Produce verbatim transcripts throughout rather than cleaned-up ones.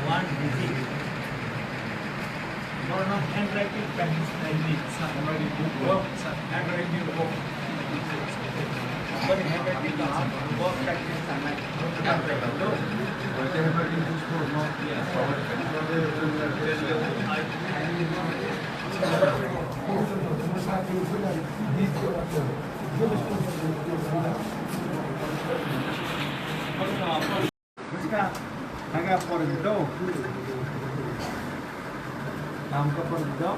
One digit. Borok handwriting practice khlaidi. Handwriting work. Boni handwriting work practice khlainai. Buska, naga por do. Naga por do.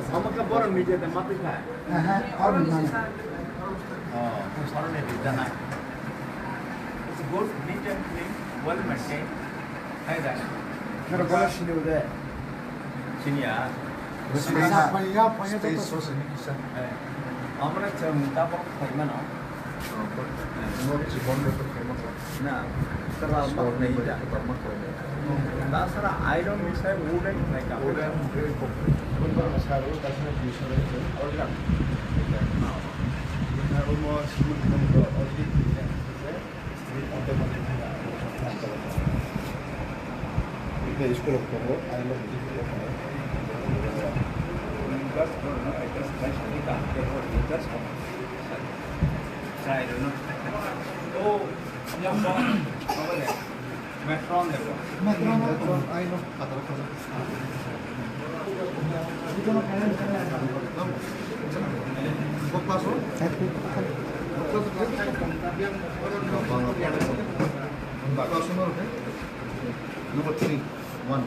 Omo ke borok ni je mati kha. Aha, oro ni mana. Oh, oro ni jana. It's good, neat and clean, well maintained. Hai da. Nero bola sini ude. Sini ya. Sini ya. Panya, panya, panya. Space so sini kisa. Eh. Amra chang tabok khai mano. Oh, but, eh, no, it's one way to khai mano. Na, tara mak nai da. Tasara iron ni sai wooden nai ka. Wooden, very good. Wooden sa ro, tasara di sa ro. Orga. Almost school of Congo, I love this school of Congo. Metron, I know. Number three, one.